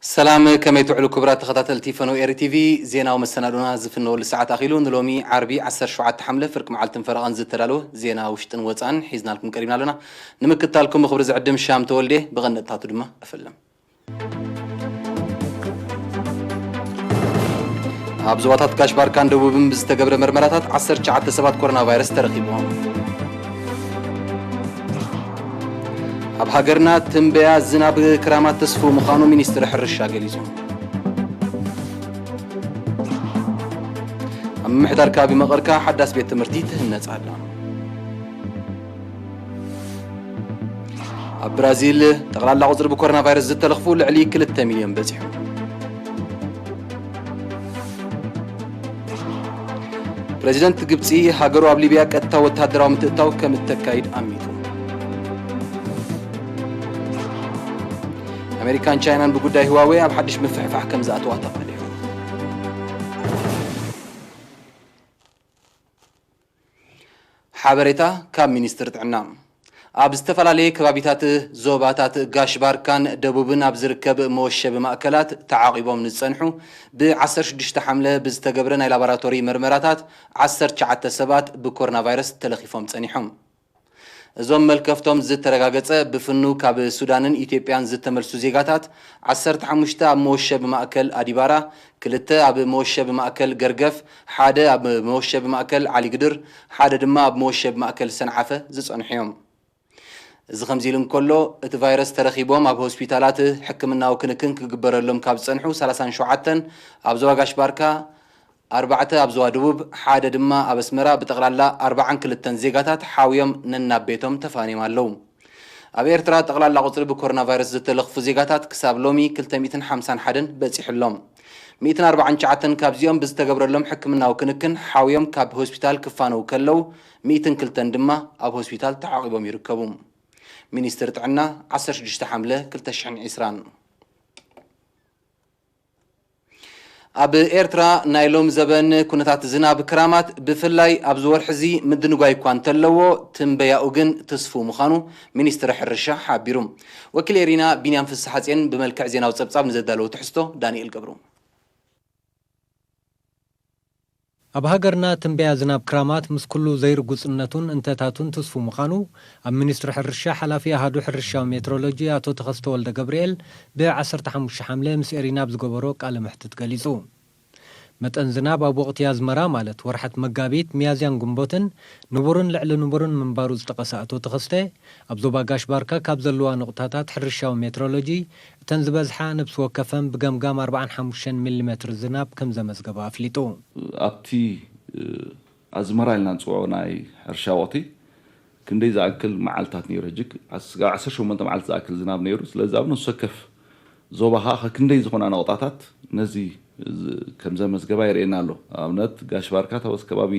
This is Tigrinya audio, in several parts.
ሰላም፣ ከመይ ትውዕሉ ክቡራት ተኸታተልቲ ፈነው ኤሪ ቲቪ? ዜናዊ መሰናዶና ዝፍነወሉ ሰዓት ኣኺሉ። ንሎሚ ዓርቢ ዓሰርተ ሸውዓተ ሓምለ ፍርቂ መዓልትን ፈረቓን ዝተዳለወ ዜና ውሽጥን ወጻእን ሒዝናልኩም ቀሪብና ኣለና። ንምክትታልኩም ብኽብሪ ዝዕድም ሻም ተወልዴ፣ ብቐንድታቱ ድማ እፍልም። ኣብ ዞባታት ጋሽ ባርካን ደቡብን ብዝተገብረ መርመራታት ዓሰርተ ትሽዓተ ሰባት ኮሮና ቫይረስ ተረኺቦም። ኣብ ሃገርና ትንበያ ዝናብ ክራማት ተስፉ ምዃኑ ሚኒስትሪ ሕርሻ ገሊጹ። ኣብ ምምሕዳር ከባቢ መቐርካ ሓዳስ ቤት ትምህርቲ ትህነጽ ኣላ። ኣብ ብራዚል ጠቕላላ ቁጽሪ ብኮሮና ቫይረስ ዝተለኽፉ ልዕሊ ክልተ ሚልዮን በጺሑ። ፕረዚደንት ግብጺ ሃገሩ ኣብ ሊብያ ቀጥታ ወተሃደራዊ ምትእታው ከም እተካይድ ኣሚቱ። ኣሜሪካን ቻይናን ብጉዳይ ህዋዌ ኣብ ሓድሽ ምፍሕፋሕ ከም ዝኣተዋ ተቓሊዑ። ሓበሬታ ካብ ሚኒስትሪ ጥዕና። ኣብ ዝተፈላለየ ከባቢታት ዞባታት ጋሽ ባርካን ደቡብን ኣብ ዝርከብ መወሸቢ ማእከላት ተዓቒቦም ንዝጸንሑ፣ ብ ዓሰርተ ሽዱሽተ ሓምለ ብዝተገብረ ናይ ላቦራቶሪ መርመራታት ዓሰርተ ትሽዓተ ሰባት ብኮሮና ቫይረስ ተለኺፎም ጸኒሖም። እዞም መልከፍቶም ዝተረጋገጸ ብፍኑ ካብ ሱዳንን ኢትዮጵያን ዝተመልሱ ዜጋታት፣ ዓሰርተ ሓሙሽተ ኣብ መወሸቢ ማእከል ኣዲባራ፣ ክልተ ኣብ መወሸቢ ማእከል ገርገፍ፣ ሓደ ኣብ መወሸቢ ማእከል ዓሊግድር፣ ሓደ ድማ ኣብ መወሸቢ ማእከል ሰንዓፈ ዝጸንሑ እዮም። እዚ ከምዚ ኢሉ እንከሎ፣ እቲ ቫይረስ ተረኺቦም ኣብ ሆስፒታላት ሕክምናዊ ክንክን ክግበረሎም ካብ ዝጸንሑ ሰላሳን ሸውዓተን፣ ኣብ ዞባ ጋሽ ባርካ ኣርባዕተ፣ ኣብ ዞባ ደቡብ ሓደ ድማ ኣብ ኣስመራ ብጠቕላላ ኣርባዓን ክልተን ዜጋታት ሓውዮም ነናብ ቤቶም ተፋንዮም ኣለዉ። ኣብ ኤርትራ ጠቕላላ ቁጽሪ ብኮሮና ቫይረስ ዝተለኽፉ ዜጋታት ክሳብ ሎሚ ክልተ ሚእትን ሓምሳን ሓደን በጺሑ ኣሎ። ሚእትን ኣርባዓን ትሽዓተን ካብዚኦም ብዝተገብረሎም ሕክምናዊ ክንክን ሓውዮም ካብ ሆስፒታል ክፋነዉ ከለዉ፣ ሚእትን ክልተን ድማ ኣብ ሆስፒታል ተዓቒቦም ይርከቡ። ሚኒስትሪ ጥዕና፣ ዓሰርተ ሽዱሽተ ሓምለ ክልተ ሽሕን ዕስራን። ኣብ ኤርትራ ናይ ሎም ዘበን ኩነታት ዝናብ ክራማት ብፍላይ ኣብዚ ወርሒ እዚ ምድንጓይ እኳ እንተለዎ፣ ትንበያኡ ግን ትስፉው ምዃኑ ሚኒስትሪ ሕርሻ ሓቢሩ። ወኪል ኤሪና ቢንያም ፍስሓጽዮን ብመልክዕ ዜናዊ ጸብጻብ ንዘዳለዎ ትሕዝቶ ዳንኤል ገብሩ። ኣብ ሃገርና ትንበያ ዝናብ ክራማት ምስ ኩሉ ዘይርጉጽነቱን እንተታቱን ትስፉ ምዃኑ ኣብ ሚኒስትሪ ሕርሻ ሓላፊ ኣሃዱ ሕርሻዊ ሜትሮሎጂ ኣቶ ተኸስተ ወልደ ገብርኤል ብ ዓሰርተ ሓሙሽተ ሓምለ ምስ ኤሪና ኣብ ዝገበሮ ቃለ መሕትት ገሊጹ። መጠን ዝናብ ኣብ ወቕቲ ኣዝመራ ማለት ወርሓት መጋቢት፣ ሚያዝያን ግንቦትን ንቡርን ልዕሊ ንቡርን ምንባሩ ዝጠቐሰ ኣቶ ተኸስተ፣ ኣብ ዞባ ጋሽ ባርካ ካብ ዘለዋ ነቑጣታት ሕርሻዊ ሜትሮሎጂ እተን ዝበዝሓ ነብሲ ወከፈን ብገምጋም ኣርባዓን ሓሙሽተን ሚሊ ሜትር ዝናብ ከም ዘመዝገባ ኣፍሊጡ። ኣብቲ፣ እ፣ ኣዝመራ ኢልና ንጽውዖ ናይ ሕርሻ ወቕቲ ክንደይ ዝኣክል መዓልታት ነይሩ? ሕጂ ክ-፣ ኣስ-፣ ዓሰርተ ሸሞንተ መዓልቲ ዝኣክል ዝናብ ነይሩ። ስለዚ ኣብ ነፍሲ ወከፍ ዞባ ኸኣ ክንደይ ዝኾና ነቑጣታት ነዚ ዝ-፣ ከም ዘመዝገባ የርእየና ኣሎ። ኣብነት ጋሽ ባርካ ተወስ ከባቢ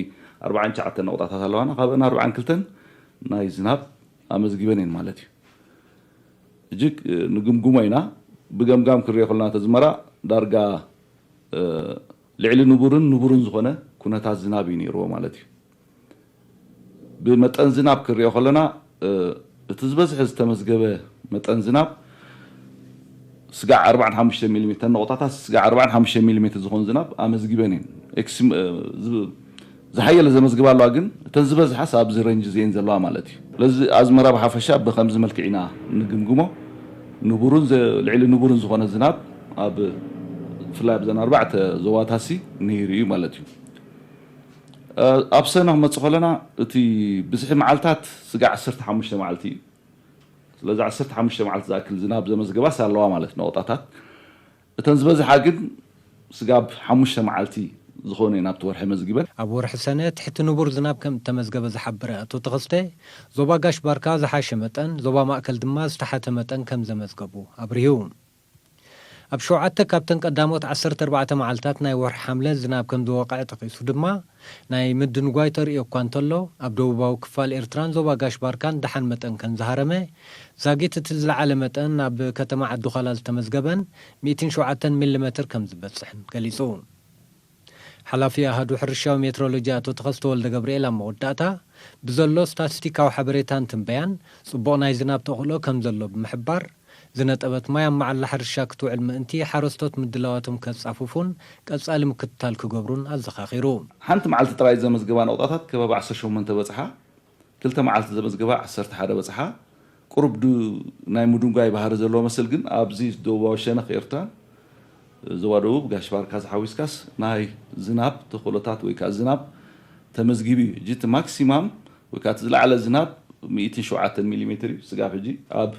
ኣርባዓን ትሽዓተን ነቑጣታት ኣለዋና። ካብአን ኣርባዓን ክልተን ናይ ዝናብ ኣመዝጊበን እየን ማለት እዩ። ሕጂ ክ-፣ ንግምግሞ ኢና። ብገምጋም ክንሪኦ ከለና፣ እቲ ኣዝመራ ዳርጋ፣ እ፣ ልዕሊ ንቡርን ንቡርን ዝኾነ ኩነታት ዝናብ እዩ ነይርዎ ማለት እዩ። ብመጠን ዝናብ ክንሪኦ ከለና፣ እ፣ እቲ ዝበዝሐ ዝተመዝገበ መጠን ዝናብ ስጋዕ ኣርባዓን ሓሙሽተ ሚሊ ሜትር፣ ነቑጣታት ስጋዕ ኣርባዓን ሓሙሽተ ሚሊ ሜትር ዝኾን ዝናብ ኣመዝጊበን እየን። ኤክስ-፣ እ፣ ዝብ-፣ ዝሓየለ ዘመዝግባ ኣለዋ፣ ግን እተን ዝበዝሓስ ኣብዚ ረንጅ እዚአን ዘለዋ ማለት እዩ። ስለዚ ኣዝመራ ብሓፈሻ ብኸምዚ መልክዕ ኢና ንግምግሞ። ንቡርን ዘ-፣ ልዕሊ ንቡርን ዝኾነ ዝናብ ኣብ፣ ብፍላይ ኣብዘን ኣርባዕተ ዞባታሲ ነይሩ እዩ ማለት እዩ። እ፣ ኣብ ሰነ ክመጽእ ከለና፣ እቲ ብዝሒ መዓልታት ስጋዕ ዓሰርተ ሓሙሽተ መዓልቲ እዩ። ስለዚ ዓሰርተ ሓሙሽተ መዓልቲ ዝኣክል ዝናብ ዘመዝገባስ ኣለዋ ማለት ነቑጣታት። እተን ዝበዝሓ ግን ስጋብ ሓሙሽተ መዓልቲ ዝኾነ እየን ኣብቲ ወርሒ መዝጊበን። ኣብ ወርሒ ሰነ ትሕቲ ንቡር ዝናብ ከም እተመዝገበ ዝሓበረ ኣቶ ተኸስተ፣ ዞባ ጋሽ ባርካ ዝሓሸ መጠን፣ ዞባ ማእከል ድማ ዝተሓተ መጠን ከም ዘመዝገቡ ኣብሪሁ። ኣብ ሸውዓተ ካብተን ቀዳሞት ዓሰርተ ኣርባዕተ መዓልታት ናይ ወርሒ ሓምለ ዝናብ ከም ዝወቕዐ ጠቒሱ ድማ፣ ናይ ምድንጓይ ተርእዮ እኳ እንተሎ፣ ኣብ ደቡባዊ ክፋል ኤርትራን ዞባ ጋሽ ባርካን ደሓን መጠን ከም ዝሃረመ፣ ዛጊት እቲ ዝለዓለ መጠን ኣብ ከተማ ዓዲዃላ ዝተመዝገበን ሚእትን ሸውዓተን ሚሊ ሜትር ከም ዝበጽሕን ገሊጹ። ሓላፊ ኣሃዱ ሕርሻዊ ሜትሮሎጂ ኣቶ ተኸስተ ወልደ ገብርኤል ኣብ መወዳእታ፣ ብዘሎ ስታቲስቲካዊ ሓበሬታን ትንበያን፣ ጽቡቕ ናይ ዝናብ ተኽእሎ ከም ዘሎ ብምሕባር፣ ዝነጠበት ማይ ኣብ መዓላ ሕርሻ ክትውዕል ምእንቲ ሓረስቶት ምድላዋቶም ከጻፍፉን ቀጻሊ ምክትታል ክገብሩን ኣዘኻኺሩ። ሓንቲ መዓልቲ ጥራይ ዘመዝገባ ነቑጣታት ከባቢ ዓሰርተ ሸሞንተ በጽሓ፣ ክልተ መዓልቲ ዘመዝገባ ዓሰርተ ሓደ በጽሓ። ቁሩብ ዱ ናይ ምድንጓይ ባህሪ ዘለዎ መስል ግን ኣብዚ ደቡባዊ ሸነኽ ኤርትራ ዞባ ደቡብ ጋሽ ባርካ ዝሓዊስካስ ናይ ዝናብ ተኽእሎታት ወይ ከዓ ዝናብ ተመዝጊቡ እዩ። ሕጂ እቲ ማክሲማም ወይ ከዓ እቲ ዝለዓለ ዝናብ ሚእትን ሸውዓተን ሚሊሜትር እዩ። ስጋብ ሕጂ ኣብ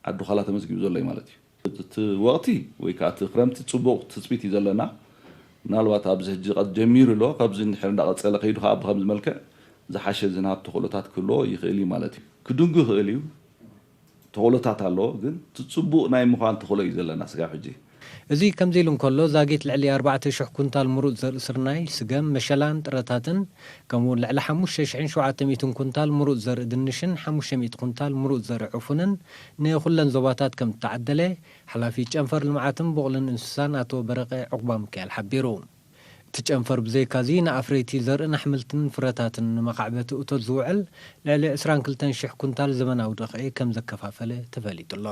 ዓዲ ዃላ ተመዝጊቡ ዘሎ እዩ ማለት እዩ። እቲ ወቕቲ ወይ ከዓ እቲ ክረምቲ ፅቡቕ ትፅቢት እዩ ዘለና። ምናልባት ኣብዚ ሕጂ ጀሚሩ ኣሎ። ካብዚ እንድሕር እንዳቐፀለ ከይዱ ከዓ ብከምዚ መልክዕ ዝሓሸ ዝናብ ተኽእሎታት ክህልዎ ይኽእል እዩ ማለት እዩ። ክድንጉ ይኽእል እዩ። ተኽእሎታት ኣለዎ፣ ግን እቲ ፅቡቕ ናይ ምዃን ተኽእሎ እዩ ዘለና ስጋብ ሕጂ። እዚ ከምዚ ኢሉ እንከሎ፣ ዛጊት ልዕሊ ኣርባዕተ ሽሕ ኩንታል ምሩፅ ዘርኢ ስርናይ፣ ስገም፣ መሸላን ጥረታትን፣ ከምኡውን ልዕሊ ሓሙሽተ ሽሕን ሸውዓተ ሚእትን ኩንታል ምሩፅ ዘርኢ ድንሽን ሓሙሽተ ሚእቲ ኩንታል ምሩፅ ዘርኢ ዕፉንን ንኹለን ዞባታት ከም እተዓደለ፣ ሓላፊ ጨንፈር ልምዓትን ብቑልን እንስሳን ኣቶ በረቐ ዑቕባሚካኤል ሓቢሩ። እቲ ጨንፈር ብዘይካዚ ንኣፍረይቲ ዘርእን ኣሕምልትን ፍረታትን ንመኻዕበቲ እቶት ዝውዕል ልዕሊ ዕስራን ክልተን ሽሕ ኩንታል ዘመናዊ ደኽዒ ከም ዘከፋፈለ ተፈሊጡ ኣሎ።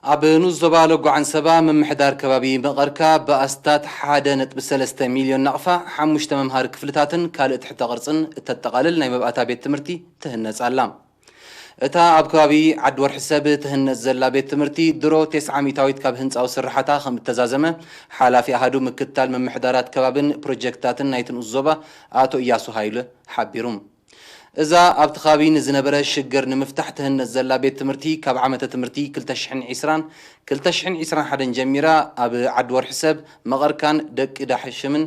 ኣብ ንኡስ ዞባ ሎጎ ዓንሰባ ምምሕዳር ከባቢ መቐርካ ብኣስታት ሓደ ነጥቢ ሰለስተ ሚልዮን ናቕፋ ሓሙሽተ መምሃሪ ክፍልታትን ካልእ ትሕተ ቅርጽን እተጠቓልል ናይ መብኣታ ቤት ትምህርቲ ትህነጽ ኣላ። እታ ኣብ ከባቢ ዓዲ ወርሒ ሰብ ትህነጽ ዘላ ቤት ትምህርቲ ድሮ ተስዓ ሚእታዊት ካብ ህንጻዊ ስርሓታ ከም እተዛዘመ ሓላፊ ኣሃዱ ምክትታል ምምሕዳራት ከባብን ፕሮጀክትታትን ናይቲ ንኡስ ዞባ ኣቶ እያሱ ሃይለ ሓቢሩ። እዛ ኣብቲ ከባቢ ንዝነበረ ሽግር ንምፍታሕ ትህነጽ ዘላ ቤት ትምህርቲ ካብ ዓመተ ትምህርቲ ክልተ ሽሕን ዕስራን ክልተ ሽሕን ዕስራን ሓደን ጀሚራ ኣብ ዓዲ ወርሒ ሰብ መቐርካን ደቂ ዳሕሽምን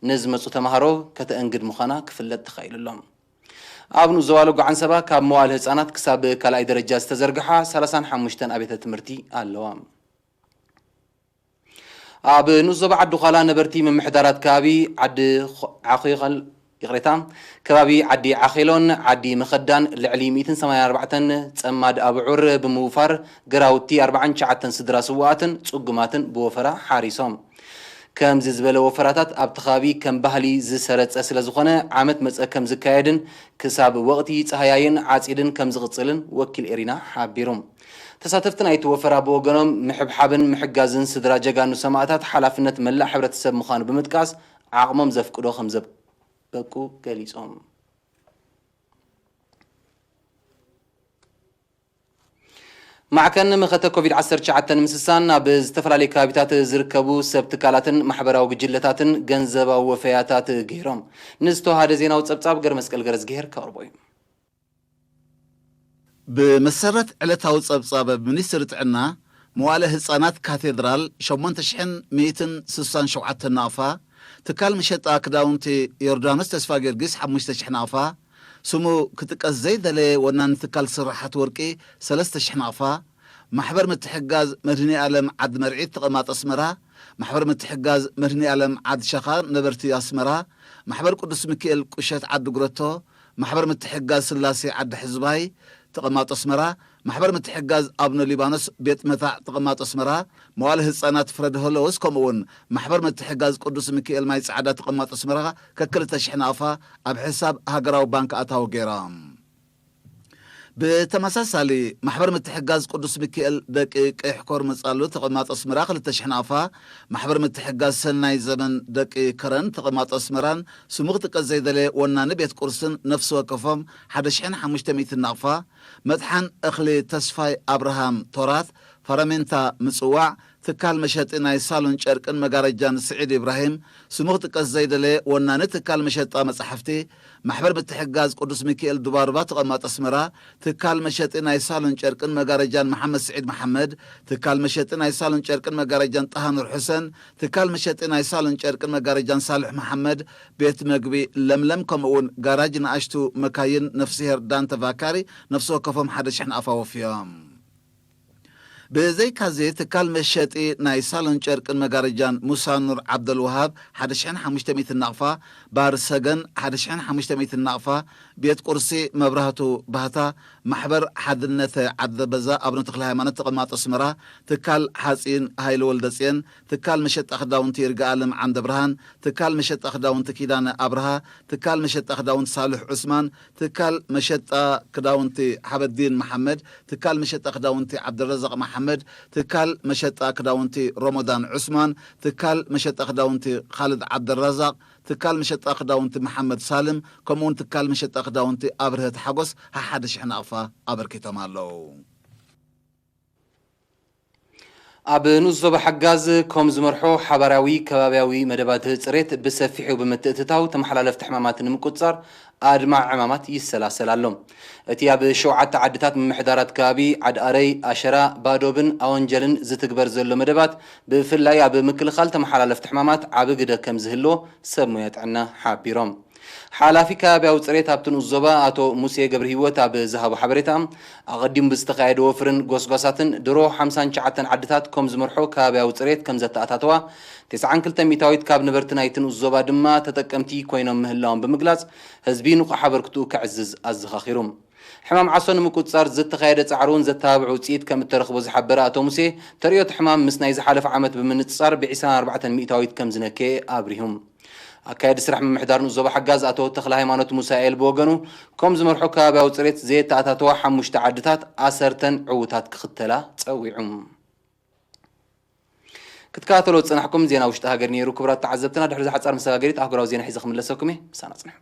ንዝመጹ ተማሃሮ ከተእንግድ ምዃና ክፍለጥ ተኻኢሉ ኣሎ። ኣብ ንኡስ ዞባ ሎጎ ዓንሰባ ካብ መዋእለ ህጻናት ክሳብ ካልኣይ ደረጃ ዝተዘርግሓ ሰላሳን ሓሙሽተን ኣብያተ ትምህርቲ ኣለዋ። ኣብ ንኡስ ዞባ ዓዲ ዃላ ነበርቲ ምምሕዳራት ከባቢ ዓዲ ዓኺኸል ይቕሬታ ከባቢ ዓዲ ዓኼሎን ዓዲ መኸዳን ልዕሊ ሚእትን ሰማንያን ኣርባዕተን ጸማድ ኣብዑር ብምውፋር ገራውቲ ኣርባዓን ትሽዓተን ስድራ ስውኣትን ጽጉማትን ብወፈራ ሓሪሶም። ከምዚ ዝበለ ወፈራታት ኣብቲ ከባቢ ከም ባህሊ ዝሰረጸ ስለ ዝኾነ ዓመት መጸ ከም ዝካየድን ክሳብ ወቕቲ ጸሃያይን ዓጺድን ከም ዝቕጽልን ወኪል ኤሪና ሓቢሩ። ተሳተፍቲ ናይቲ ወፈራ ብወገኖም ምሕብሓብን ምሕጋዝን ስድራ ጀጋኑ ሰማእታት ሓላፍነት መላእ ሕብረተሰብ ምዃኑ ብምጥቃስ ዓቕሞም ዘፍቅዶ ከም ዘበቁ ገሊጾም። ማዕከን መኸተ ኮቪድ ዓሰርተ ትሽዓተ ንምስሳን ኣብ ዝተፈላለዩ ከባቢታት ዝርከቡ ሰብ ትካላትን ማሕበራዊ ጉጅለታትን ገንዘባዊ ወፈያታት ገይሮም። ንዝተዋሃደ ዜናዊ ጸብጻብ ገርመስቀል ገረዝግሄር ከቕርቦ እዩ። ብመሰረት ዕለታዊ ጸብጻብ ሚኒስትሪ ጥዕና፣ መዋእለ ህጻናት ካቴድራል ሸሞንተ ሽሕን ሚእትን ስሳን ሸውዓተን ናቕፋ፣ ትካል መሸጣ ክዳውንቲ ዮርዳኖስ ተስፋ ጊዮርጊስ ሓሙሽተ ሽሕ ናቕፋ፣ ስሙ ክጥቀስ ዘይደለየ ወናኒ ትካል ስራሓት ወርቂ ሰለስተ ሽሕ ናቕፋ፣ ማሕበር ምትሕግጋዝ መድህኒ ኣለም ዓዲ መርዒት ተቐማጥ ኣስመራ፣ ማሕበር ምትሕግጋዝ መድህኒ ኣለም ዓዲ ሸኻ ነበርቲ ኣስመራ፣ ማሕበር ቅዱስ ሚካኤል ቁሸት ዓዲ ጉረቶ፣ ማሕበር ምትሕግጋዝ ስላሴ ዓዲ ሕዝባይ ተቐማጦ ኣስመራ፣ ማሕበር ምትሕግጋዝ ኣብነ ሊባኖስ ቤት መታዕ ተቐማጦ ኣስመራ፣ መዋለ ህጻናት ፍረድ ሆሎውስ ከምኡ እውን ማሕበር ምትሕግጋዝ ቅዱስ ሚካኤል ማይ ጻዕዳ ተቐማጦ ኣስመራ ከክልተ ሽሕ ናቕፋ ኣብ ሕሳብ ሃገራዊ ባንክ ኣታዊ ገይሮም። ብተመሳሳሊ ማሕበር ምትሕግጋዝ ቅዱስ ሚካኤል ደቂ ቀይሕ ኮር መጻሉ ተቐማጦ ኣስመራ ክልተ ሽሕ ናቕፋ፣ ማሕበር ምትሕግጋዝ ሰናይ ዘመን ደቂ ከረን ተቐማጦ ኣስመራን ስሙ ክጥቀስ ዘይደለየ ወናኒ ቤት ቁርስን ነፍሲ ወከፎም ሓደ ሽሕን ሓሙሽተ ሚእትን ናቕፋ፣ መጥሓን እኽሊ ተስፋይ ኣብርሃም ቶራት፣ ፋራሜንታ ምጽዋዕ፣ ትካል መሸጢ ናይ ሳሎን ጨርቅን መጋረጃን ስዒድ ኢብራሂም፣ ስሙ ክጥቀስ ዘይደለየ ወናኒ ትካል መሸጣ መጻሕፍቲ፣ ማሕበር ምትሕግጋዝ ቅዱስ ሚካኤል ዱባርባ ተቐማጥ ኣስመራ፣ ትካል መሸጢ ናይ ሳሎን ጨርቅን መጋረጃን መሓመድ ስዒድ መሓመድ፣ ትካል መሸጢ ናይ ሳሎን ጨርቅን መጋረጃን ጣሃኑር ሑሰን፣ ትካል መሸጢ ናይ ሳሎን ጨርቅን መጋረጃን ሳልሕ መሓመድ፣ ቤት መግቢ ለምለም ከምኡ እውን ጋራጅ ንኣሽቱ መካይን ነፍስሄር ዳንተ ቫካሪ ነፍሲ ወከፎም ሓደ ሽሕ ናቕፋ ወፍዮም። ብዘይካዚ ትካል መሸጢ ናይ ሳሎን ጨርቅን መጋረጃን ሙሳ ኑር ዓብደልውሃብ ሓደ ሽሕን ሓሙሽተ ሚእትን ናቕፋ፣ ባር ሰገን ሓደ ሽሕን ሓሙሽተ ሚእትን ናቕፋ፣ ቤት ቁርሲ መብራህቱ ባህታ፣ ማሕበር ሓድነት ዓዲ በዛ ኣቡነ ተክለ ሃይማኖት ተቐማጦ ኣስመራ፣ ትካል ሓጺን ሃይለ ወልደጽየን፣ ትካል መሸጣ ክዳውንቲ ይርጋ ኣለም ዓንደ ብርሃን፣ ትካል መሸጣ ክዳውንቲ ኪዳነ ኣብርሃ፣ ትካል መሸጣ ክዳውንቲ ሳልሕ ዑስማን፣ ትካል መሸጣ ክዳውንቲ ሓበዲን መሓመድ፣ ትካል መሸጣ ክዳውንቲ ዓብደረዛቕ መሓመድ፣ ትካል መሸጣ ክዳውንቲ ሮሞዳን ዑስማን፣ ትካል መሸጣ ክዳውንቲ ካልድ ዓብደረዛቕ፣ ትካል መሸጣ ክዳውንቲ መሓመድ ሳልም፣ ከምኡውን ትካል መሸጣ ክዳውንቲ ኣብርሀት ሓጎስ ሓደ ሽሕ ናቕፋ ኣበርኪቶም ኣለዉ። ኣብ ንኡስ ዞባ ሓጋዝ ኮም ዝመርሖ ሓባራዊ ከባብያዊ መደባት ጽሬት ብሰፊሑ ብምትእትታው ተመሓላለፍቲ ሕማማት ንምቁጽጻር ኣድማዕ ዕማማት ይሰላሰል ኣሎ። እቲ ኣብ ሸውዓተ ዓድታት ምምሕዳራት ከባቢ ዓድኣረይ፣ ኣሸራ፣ ባዶብን ኣወንጀልን ዝትግበር ዘሎ መደባት ብፍላይ ኣብ ምክልኻል ተመሓላለፍቲ ሕማማት ዓቢ ግደ ከም ዝህልዎ ሰብ ሞያ ጥዕና ሓቢሮም። ሓላፊ ከባብያዊ ጽሬት ኣብቲ ንኡስ ዞባ ኣቶ ሙሴ ገብረሂወት ኣብ ዝሃቦ ሓበሬታ፣ ኣቐዲሙ ብዝተኻየደ ወፍርን ጎስጓሳትን ድሮ ሓምሳን ትሽዓተን ዓድታት ኮም ዝመርሖ ከባብያዊ ጽሬት ከም ዘተኣታተዋ፣ ተስዓን ክልተ ሚእታዊት ካብ ነበርቲ ናይቲ ንኡስ ዞባ ድማ ተጠቀምቲ ኮይኖም ምህላዎም ብምግላጽ፣ ህዝቢ ንቑሕ ኣበርክትኡ ከዕዝዝ ኣዘኻኺሩ። ሕማም ዓሶ ንምቁጽጻር ዝተኻየደ ጻዕሪ እውን ዘተባብዕ ውጽኢት ከም እተረኽቦ ዝሓበረ ኣቶ ሙሴ፣ ተርእዮት ሕማም ምስ ናይ ዝሓለፈ ዓመት ብምንጽጻር ብዒስራን ኣርባዕተን ሚእታዊት ከም ዝነከየ ኣብሪሁ። ኣካየዲ ስራሕ ምምሕዳር ንኡስ ዞባ ሓጋዝ ኣቶ ተኽለ ሃይማኖት ሙሳኤል ብወገኑ፣ ከም ዝመርሖ ከባብያዊ ጽሬት ዘየተኣታተዋ ሓሙሽተ ዓድታት ኣሰርተን ዕዉታት ክኽተላ ጸዊዑ። ክትከታተሎ ዝጸናሕኩም ዜና ውሽጢ ሃገር ነይሩ። ክቡራት ተዓዘብትና፣ ድሕሪ ዝሓጻር መሰጋገሪት ኣህጉራዊ ዜና ሒዘ ክምለሰኩም እየ። ምሳና ጽንሑ።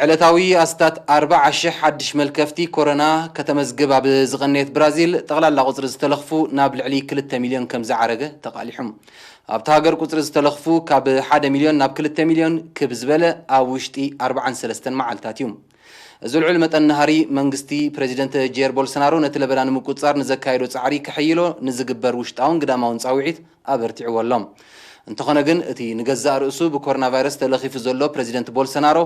ዕለታዊ ኣስታት ኣርባዓ ሽሕ ሓድሽ መልከፍቲ ኮሮና ከተመዝግብ ኣብ ዝቐነየት ብራዚል፣ ጠቕላላ ቁጽሪ ዝተለኽፉ ናብ ልዕሊ ክልተ ሚልዮን ከም ዝዓረገ ተቓሊሑ። ኣብታ ሃገር ቁጽሪ ዝተለኽፉ ካብ ሓደ ሚልዮን ናብ ክልተ ሚልዮን ክብ ዝበለ ኣብ ውሽጢ ኣርባዓን ሰለስተን መዓልታት እዩ። እዚ ልዑል መጠን ናህሪ መንግስቲ ፕረዚደንት ጀየር ቦልሶናሮ ነቲ ለበዳ ንምቁጽጻር ንዘካየዶ ጻዕሪ ከሐይሎ ንዝግበር ውሽጣውን ግዳማውን ጻውዒት ኣበርቲዕዎ ኣሎ። እንተኾነ ግን፣ እቲ ንገዛእ ርእሱ ብኮሮና ቫይረስ ተለኺፉ ዘሎ ፕረዚደንት ቦልሶናሮ፣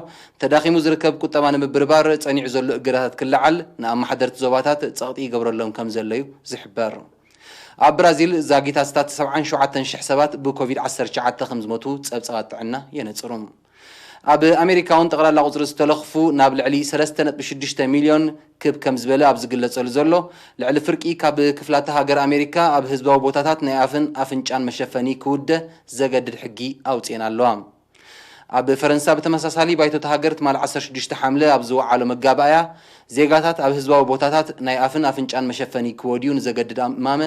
ተዳኺሙ ዝርከብ ቁጠባ ንምብርባር ጸኒዑ ዘሎ እገዳታት ክለዓል፣ ንኣመሓደርቲ ዞባታት ጸቕጢ ይገብረሎም ከም ዘሎ እዩ ዝሕበር። ኣብ ብራዚል ዛጊት ኣስታት ሰብዓን ሸውዓተን ሽሕ ሰባት ብኮቪድ ዓሰርተ ትሽዓተ ከም ዝሞቱ ጸብጻባት ጥዕና የነጽሩ። ኣብ ኣሜሪካ እውን ጠቕላላ ቁጽሪ ዝተለኽፉ ናብ ልዕሊ ሰለስተ ነጥቢ ሽዱሽተ ሚልዮን ክብ ከም ዝበለ ኣብ ዝግለጸሉ ዘሎ፣ ልዕሊ ፍርቂ ካብ ክፍላተ ሃገር ኣሜሪካ ኣብ ህዝባዊ ቦታታት ናይ ኣፍን ኣፍንጫን መሸፈኒ ክውደ ዘገድድ ሕጊ ኣውጺኤን ኣለዋ። ኣብ ፈረንሳ ብተመሳሳሊ ባይቶ እታ ሃገር ትማሊ ዓሰርተ ሽዱሽተ ሓምለ ኣብ ዝወዓሎ መጋባእያ፣ ዜጋታት ኣብ ህዝባዊ ቦታታት ናይ ኣፍን ኣፍንጫን መሸፈኒ ክወድዩ ንዘገድድ እማመ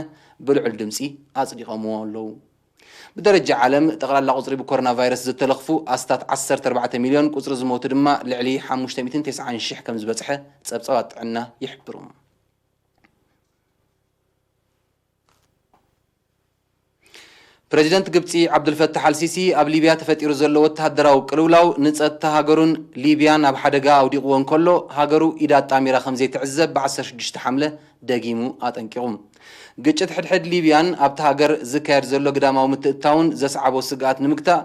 ብልዑል ድምጺ ኣጽዲቖምዎ ኣለዉ። ብደረጃ ዓለም፣ ጠቕላላ ቁጽሪ ብኮሮና ቫይረስ ዝተለኽፉ ኣስታት ዓሰርተ ኣርባዕተ ሚልዮን፣ ቁጽሪ ዝሞቱ ድማ ልዕሊ ሓሙሽተ ሚእትን ተስዓን ሽሕ ከም ዝበጽሐ ጸብጻባት ጥዕና ይሕብሩ። ፕረዚደንት ግብጺ ዓብዱልፈታሕ ኣልሲሲ፣ ኣብ ሊብያ ተፈጢሩ ዘሎ ወተሃደራዊ ቅልውላው ንጸጥታ ሃገሩን ሊብያን ኣብ ሓደጋ ኣውዲቕዎ እንከሎ፣ ሃገሩ ኢዳ ኣጣሚራ ከም ዘይትዕዘብ ብ ዓሰርተ ሽዱሽተ ሓምለ ደጊሙ ኣጠንቂቑ። ግጭት ሕድሕድ ሊብያን ኣብታ ሃገር ዝካየድ ዘሎ ግዳማዊ ምትእትታውን ዘስዓቦ ስግኣት ንምግታእ፣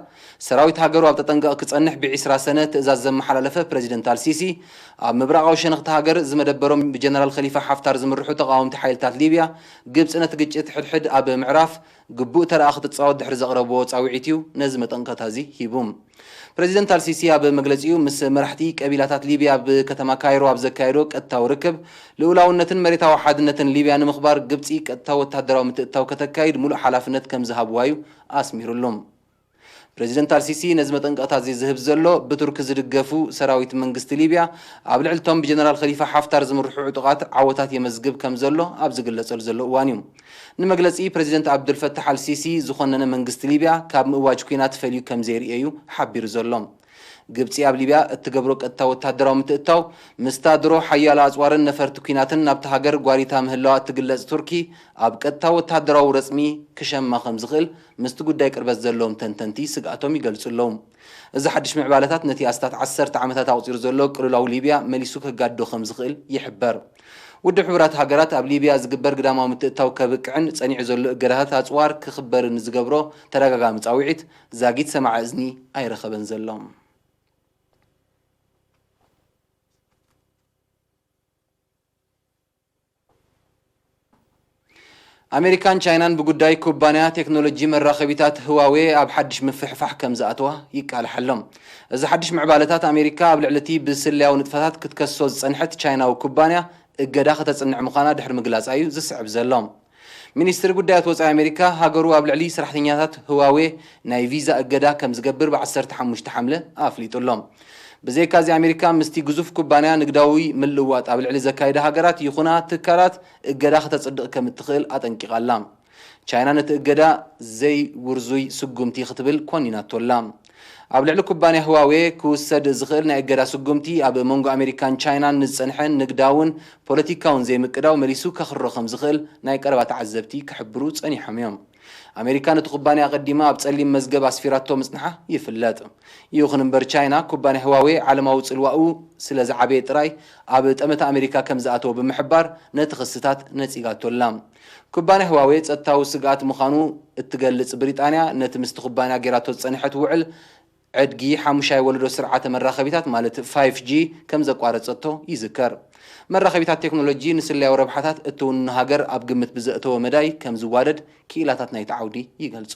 ሰራዊት ሃገሩ ኣብ ተጠንቀቕ ክጸንሕ ብ ዒስራ ሰነ ትእዛዝ ዘመሓላለፈ ፕረዚደንት ኣልሲሲ፣ ኣብ ምብራቓዊ ሸነኽቲ ሃገር ዝመደበሮም ብጀነራል ኸሊፋ ሓፍታር ዝምርሑ ተቓወምቲ ሓይልታት ሊብያ፣ ግብጺ ነቲ ግጭት ሕድሕድ ኣብ ምዕራፍ ግቡእ ተረኣ ክትጻወት ድሕሪ ዘቕረብዎ ጻውዒት እዩ ነዚ መጠንቀቕታ እዚ ሂቡ። ፕረዚደንት ኣልሲሲ ኣብ መግለጺኡ፣ ምስ መራሕቲ ቀቢላታት ሊብያ ኣብ ከተማ ካይሮ ኣብ ዘካየዶ ቀጥታዊ ርክብ፣ ልኡላውነትን መሬታዊ ሓድነትን ሊብያ ንምኽባር ግብጺ ቀጥታዊ ወተሃደራዊ ምትእትታው ከተካይድ ሙሉእ ሓላፍነት ከም ዝሃብዋ እዩ ኣስሚሩሉ። ፕረዚደንት ኣልሲሲ ነዚ መጠንቀቕታ እዚ ዝህብ ዘሎ፣ ብቱርኪ ዝድገፉ ሰራዊት መንግስቲ ሊብያ ኣብ ልዕሊ እቶም ብጀነራል ኸሊፋ ሓፍታር ዝምርሑ ዕጡቓት ዓወታት የመዝግብ ከም ዘሎ ኣብ ዝግለጸሉ ዘሎ እዋን እዩ። ንመግለጺ ፕረዚደንት ዓብዱልፈታሕ ኣልሲሲ ዝኾነነ መንግስቲ ሊብያ ካብ ምእዋጅ ኲናት ፈልዩ ከም ዘይርእዮ እዩ ሓቢሩ ዘሎ። ግብጺ ኣብ ሊብያ እትገብሮ ቀጥታ ወተሃደራዊ ምትእትታው፣ ምስታ ድሮ ሓያሎ ኣጽዋርን ነፈርቲ ኲናትን ናብታ ሃገር ጓሪታ ምህላዋ እትግለጽ ቱርኪ፣ ኣብ ቀጥታ ወተሃደራዊ ረጽሚ ክሸማ ከም ዝኽእል ምስቲ ጉዳይ ቅርበት ዘለዎም ተንተንቲ ስግኣቶም ይገልጹ ኣለዉ። እዚ ሓድሽ ምዕባለታት ነቲ ኣስታት ዓሰርተ ዓመታት ኣቑጺሩ ዘሎ ቅልውላው ሊብያ መሊሱ ከጋድዶ ከም ዝኽእል ይሕበር። ውድብ ሕቡራት ሃገራት ኣብ ሊብያ ዝግበር ግዳማዊ ምትእትታው ከብቅዕን ጸኒዑ ዘሎ እገዳታት ኣጽዋር ክኽበርን ዝገብሮ ተደጋጋሚ ጻውዒት ዛጊት ሰማዒ እዝኒ ኣይረኸበን ዘሎ። ኣሜሪካን ቻይናን ብጉዳይ ኩባንያ ቴክኖሎጂ መራኸቢታት ህዋዌ ኣብ ሓድሽ ምፍሕፋሕ ከም ዝኣተዋ ይቃልሓሎም። እዚ ሓድሽ ምዕባለታት ኣሜሪካ ኣብ ልዕሊ እቲ ብስለያዊ ንጥፈታት ክትከሶ ዝጸንሐት ቻይናዊ ኩባንያ እገዳ ከተጽንዕ ምዃና ድሕሪ ምግላጻ እዩ ዝስዕብ ዘሎ። ሚኒስትሪ ጉዳያት ወጻኢ ኣሜሪካ ሃገሩ ኣብ ልዕሊ ሰራሕተኛታት ህዋዌ ናይ ቪዛ እገዳ ከም ዝገብር ብ ዓሰርተ ሓሙሽተ ሓምለ ኣፍሊጡ ኣሎ። ብዘይካዚ ኣሜሪካ ምስቲ ግዙፍ ኩባንያ ንግዳዊ ምልውዋጥ ኣብ ልዕሊ ዘካይዳ ሃገራት ይኹና ትካላት እገዳ ከተጽድቕ ከም እትኽእል ኣጠንቂቓ ኣላ። ቻይና ነቲ እገዳ ዘይውርዙይ ስጉምቲ ክትብል ኮኒናቶ ኣላ። ኣብ ልዕሊ ኩባንያ ህዋዌ ክውሰድ ዝኽእል ናይ እገዳ ስጉምቲ ኣብ መንጎ ኣሜሪካን ቻይናን ንዝጸንሐ ንግዳውን ፖለቲካውን ዘይምቅዳው መሊሱ ከኽርሮ ከም ዝኽእል ናይ ቀረባ ተዓዘብቲ ክሕብሩ ጸኒሖም እዮም። ኣሜሪካ ነቲ ኩባንያ ኣቐዲማ ኣብ ጸሊም መዝገብ ኣስፊራቶ ምጽንሓ ይፍለጥ። ይኹን እምበር ቻይና ኩባንያ ህዋዌ ዓለማዊ ጽልዋኡ ስለ ዝዓበየ ጥራይ ኣብ ጠመተ ኣሜሪካ ከም ዝኣተወ ብምሕባር ነቲ ክስታት ነጺጋቶ ኣላ። ኩባንያ ህዋዌ ጸጥታዊ ስግኣት ምዃኑ እትገልጽ ብሪጣንያ ነቲ ምስቲ ኩባንያ ጌራቶ ዝጸንሐት ውዕል ዕድጊ ሓሙሻይ ወለዶ ስርዓተ መራኸቢታት ማለት ፋይፍ ጂ ከም ዘቋረጸቶ ይዝከር። መራኸቢታት ቴክኖሎጂ ንስለያዊ ረብሓታት እትውንኖ ሃገር ኣብ ግምት ብዘእተወ መዳይ ከም ዝዋደድ ክኢላታት ናይቲ ዓውዲ ይገልጹ።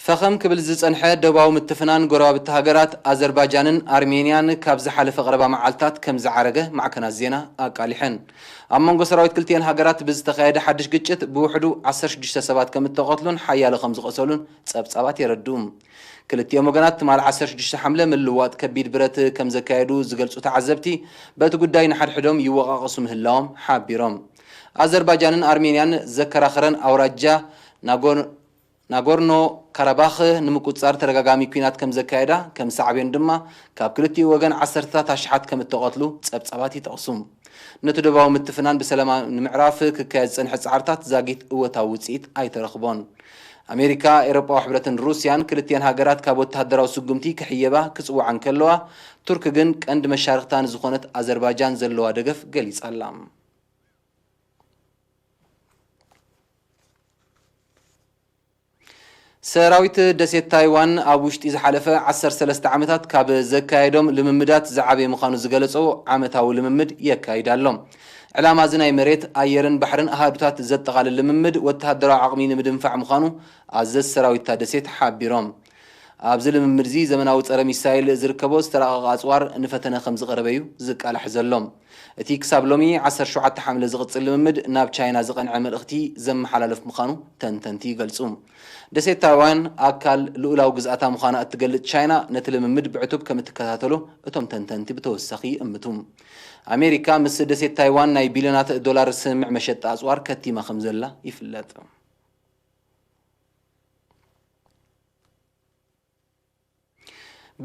ፈኸም ክብል ዝጸንሐ ደባዊ ምትፍናን ጎረባብቲ ሃገራት ኣዘርባጃንን ኣርሜንያን ካብ ዝሓለፈ ቀረባ መዓልታት ከም ዝዓረገ ማዕከናት ዜና ኣቃሊሐን። ኣብ መንጎ ሰራዊት ክልቲኤን ሃገራት ብዝተኻየደ ሓድሽ ግጭት ብውሕዱ ዓሰርተ ሽዱሽተ ሰባት ከም እተቐትሉን ሓያሎ ከም ዝቖሰሉን ጸብጻባት የረድኡ። ክልቲኦም ወገናት ትማል ዓሰርተ ሽዱሽተ ሓምለ ምልውዋጥ ከቢድ ብረት ከም ዘካየዱ ዝገልጹ ተዓዘብቲ፣ በቲ ጉዳይ ንሓድሕዶም ይወቓቐሱ ምህላዎም ሓቢሮም። ኣዘርባጃንን ኣርሜንያን ዘከራኸረን ኣውራጃ ናጎር-፣ ናጎርኖ ካራባኽ ንምቁጽጻር ተደጋጋሚ ኲናት ከም ዘካየዳ፣ ከም ሳዕቤን ድማ ካብ ክልቲኡ ወገን ዓሰርተታት ኣሽሓት ከም እተቐትሉ ጸብጻባት ይጠቕሱ። ነቲ ዶባዊ ምትፍናን ብሰላማ ንምዕራፍ ክካየድ ዝጸንሐ ጻዕርታት ዛጊት እወታዊ ውጽኢት ኣይተረኽቦን። ኣሜሪካ፣ ኤውሮጳዊ ሕብረትን ሩስያን ክልቲኣን ሃገራት ካብ ወተሃደራዊ ስጉምቲ ክሕየባ ክጽውዓ እንከለዋ፣ ቱርክ ግን ቀንዲ መሻርኽታ ንዝኾነት ኣዘርባጃን ዘለዋ ደገፍ ገሊጻ ኣላ። ሰራዊት ደሴት ታይዋን ኣብ ውሽጢ ዝሓለፈ ዓሰርተ ሰለስተ ዓመታት ካብ ዘካየዶም ልምምዳት ዝዓበየ ምዃኑ ዝገለጾ ዓመታዊ ልምምድ የካይድ ኣሎ። ዕላማ እዚ ናይ መሬት፣ ኣየርን ባሕርን ኣሃዱታት ዘጠቓልል ልምምድ ወተሃደራዊ ዓቕሚ ንምድንፋዕ ምዃኑ ኣዘዝ ሰራዊት እታ ደሴት ሓቢሮም። ኣብዚ ልምምድ እዚ ዘመናዊ ጸረ ሚሳይል ዝርከቦ ዝተራቐቐ ኣጽዋር ንፈተነ ከም ዝቐረበ እዩ ዝቃላሕ ዘሎ። እቲ ክሳብ ሎሚ ዓሰርተ ሸውዓተ ሓምለ ዝቕጽል ልምምድ ናብ ቻይና ዝቐንዐ መልእኽቲ ዘመሓላልፍ ምዃኑ ተንተንቲ ይገልጹ። ደሴት ታይዋን ኣካል ልኡላዊ ግዝኣታ ምዃና እትገልጽ ቻይና ነቲ ልምምድ ብዕቱብ ከም እትከታተሎ እቶም ተንተንቲ ብተወሳኺ ይእምቱ። ኣሜሪካ ምስ ደሴት ታይዋን ናይ ቢልዮናት ዶላር ስምምዕ መሸጣ ኣጽዋር ከቲማ ከም ዘላ ይፍለጥ።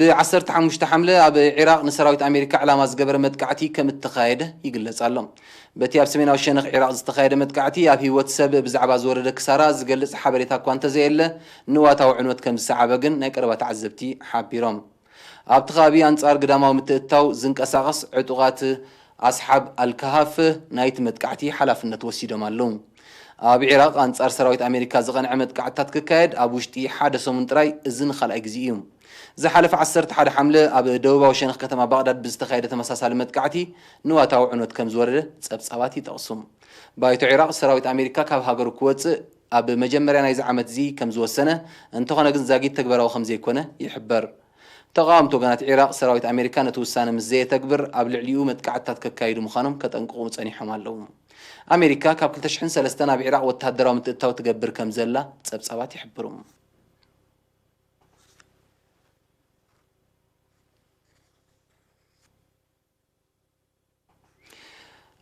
ብ ዓሰርተ ሓሙሽተ ሓምለ ኣብ ዒራቕ ንሰራዊት ኣሜሪካ ዕላማ ዝገበረ መጥቃዕቲ ከም እተኻየደ ይግለጽ ኣሎ። በቲ ኣብ ሰሜናዊ ሸነኽ ዒራቕ ዝተኻየደ መጥቃዕቲ ኣብ ህይወት ሰብ ብዛዕባ ዝወረደ ክሳራ ዝገልጽ ሓበሬታ እኳ እንተዘየለ፣ ንዋታዊ ዕንወት ከም ዝሰዓበ ግን ናይ ቀረባ ተዓዘብቲ ሓቢሮም። ኣብቲ ከባቢ ኣንጻር ግዳማዊ ምትእትታው ዝንቀሳቐስ ዕጡቓት ኣስሓብ ኣልካሃፍ ናይቲ መጥቃዕቲ ሓላፍነት ወሲዶም ኣለዉ። ኣብ ዒራቕ ኣንጻር ሰራዊት ኣሜሪካ ዝቐንዐ መጥቃዕትታት ክካየድ ኣብ ውሽጢ ሓደ ሰሙን ጥራይ እዚ ንኻልኣይ ግዜ እዩ። ዝሓለፈ ዓሰርተ ሓደ ሓምለ ኣብ ደቡባዊ ሸነኽ ከተማ ባቕዳድ ብዝተኻየደ ተመሳሳሊ መጥቃዕቲ ንዋታዊ ዕንወት ከም ዝወረደ ጸብጻባት ይጠቕሱ። ባይቶ ዒራቕ ሰራዊት ኣሜሪካ ካብ ሃገሩ ክወጽእ ኣብ መጀመርያ ናይዚ ዓመት እዚ ከም ዝወሰነ፣ እንተኾነ ግን ዛጊት ተግባራዊ ከም ዘይኮነ ይሕበር። ተቓወምቲ ወገናት ዒራቕ ሰራዊት ኣሜሪካ ነቲ ውሳነ ምስ ዘየተግብር ኣብ ልዕሊኡ መጥቃዕትታት ከካይዱ ምዃኖም ከጠንቅቑ ጸኒሖም ኣለዉ። ኣሜሪካ ካብ ክልተ ሽሕን ሰለስተን ኣብ ዒራቕ ወተሃደራዊ ምትእትታው ትገብር ከም ዘላ ጸብጻባት ይሕብሩ።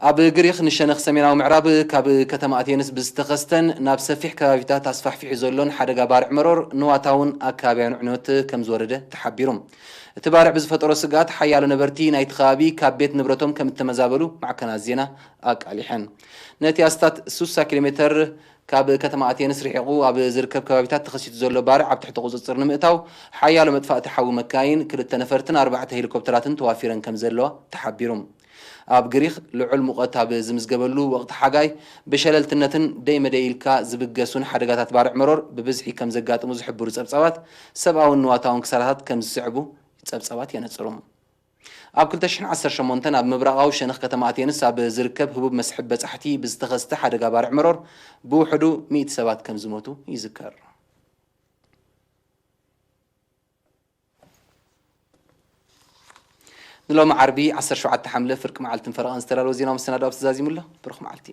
ኣብ ግሪኽ ንሸነኽ ሰሜናዊ ምዕራብ ካብ ከተማ ኣቴንስ ብዝተኸስተን ናብ ሰፊሕ ከባቢታት ኣስፋሕፊሑ ዘሎን ሓደጋ ባርዕ መሮር ንዋታውን ኣከባቢያን ዕንወት ከም ዝወረደ ተሓቢሩ። እቲ ባርዕ ብዝፈጠሮ ስግኣት ሓያሎ ነበርቲ ናይቲ ከባቢ ካብ ቤት ንብረቶም ከም እተመዛበሉ ማዕከናት ዜና ኣቃሊሐን። ነቲ ኣስታት ሱሳ ኪሎ ሜተር ካብ ከተማ ኣቴንስ ርሒቑ ኣብ ዝርከብ ከባቢታት ተኸሲቱ ዘሎ ባርዕ ኣብ ትሕቲ ቁጽጽር ንምእታው ሓያሎ መጥፋእቲ ሓዊ መካይን፣ ክልተ ነፈርትን ኣርባዕተ ሄሊኮፕተራትን ተዋፊረን ከም ዘለዋ ተሓቢሩ። ኣብ ግሪኽ ልዑል ሙቐት ኣብ ዝምዝገበሉ ወቕቲ ሓጋይ ብሸለልትነትን ደይመደይ ኢልካ ዝብገሱን ሓደጋታት ባርዕ መሮር ብብዝሒ ከም ዘጋጥሙ ዝሕብሩ ጸብጻባት ሰብኣውን ንዋታውን ክሳራታት ከም ዝስዕቡ ጸብጻባት የነጽሩ። ኣብ ክልተ ሽሕን ዓሰርተ ሸሞንተን ኣብ ምብራቓዊ ሸነኽ ከተማ ኣቴንስ ኣብ ዝርከብ ህቡብ መስሕብ በጻሕቲ ብዝተኸስተ ሓደጋ ባርዕ መሮር ብውሕዱ ሚእቲ ሰባት ከም ዝሞቱ ይዝከር። ንሎሚ ዓርቢ ዓሰርተ ሸውዓተ ሓምለ ፍርቂ መዓልትን ፈረቓን ዝተዳለወ ዜናዊ መሰናዶ ኣብ ተዛዚሙ ኣሎ። ብሩኽ መዓልቲ።